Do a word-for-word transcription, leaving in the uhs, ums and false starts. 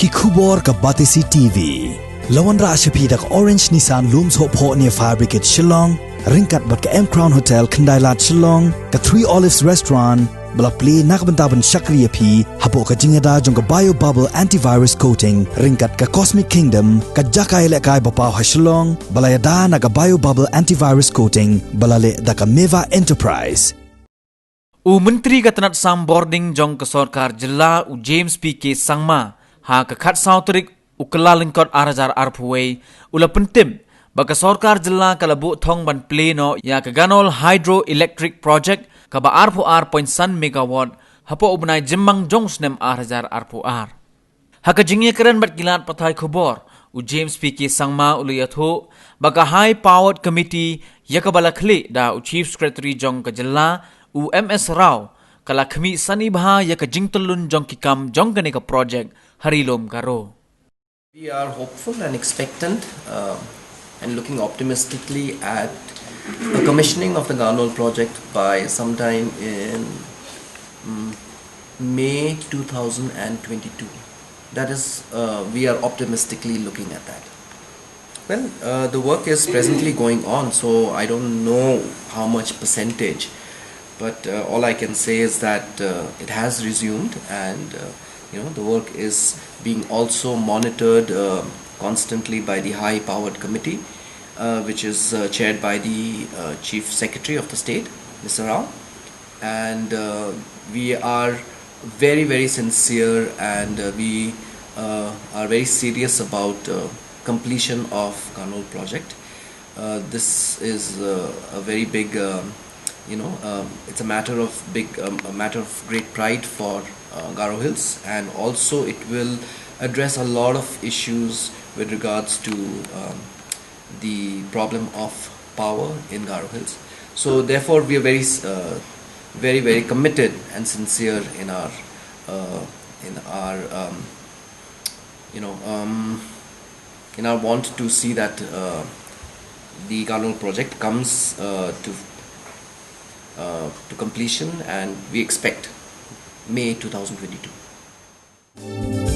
Ki khubor ka Batesi T V. La wanrah sha phi da ka Orange Nissan Lum Sohphoh near Fire Brigade Shillong, ryngkat bad ka M Crown Hotel Khyndailad Shillong, ka Three Olives Restaurant, ba la plie na ka bynta ban shakri ïa phi hapoh ka jingïada jong ka Bio Bubble Antivirus Coating, ryngkat ka Cosmic Kingdom, ka jaka ïalehkai ba paw ha Shillong, ba la ïada na ka Bio Bubble Antivirus Coating, ba la leh da ka Meva Enterprise. U Myntri ka tnat sam bording jong ka sorkar jylla, u James P K Sangma, ha ka khatsaw tarik u Kyllalyngkot ar hajar arphew wei, u la pyntip ba ka sorkar jylla ka la buh thong ban plie noh ïa ka Ganol Hydroelectric Project, kaba arphew ar point san megawatt, hapoh u bnai Jymmang jong u snem ar hajar arphew ar. Ha ka jingïakren bad ki lad pathai khubor, u James P K Sangma u la ïathuh ba ka High Powered Committee, ïa kaba la khlieh da u Chief Secretary jong ka jylla, u M S Rao, ka la khmih sani bha ïa ka jingtyllun jong ki kam jong kane ka project ha Ri Lum Garo. We are hopeful and expectant, uh, and looking optimistically at the commissioning of the Ganol project by sometime in, mm, May two thousand and twenty-two. That is, uh, we are optimistically looking at that. Well, uh, the work is presently going on, so I don't know how much percentage, but, uh, all I can say is that, uh, it has resumed, and, uh, you know, the work is being also monitored, uh, constantly by the High Powered Committee, uh, which is, uh, chaired by the, uh, Chief Secretary of the state, Mister Rao. And, uh, we are very, very sincere, and, uh, we, uh, are very serious about, uh, completion of Ganol project. Uh, this is, uh, a very big, um, you know, um, it's a matter of big, um, a matter of great pride for, uh, Garo Hills, and also it will address a lot of issues with regards to, um, the problem of power in Garo Hills. So therefore, we are very, uh, very, very committed and sincere in our, uh, in our, um, you know, um, in our want to see that, uh, the Ganol project comes, uh, to, uh, to completion, and we expect May two thousand twenty-two.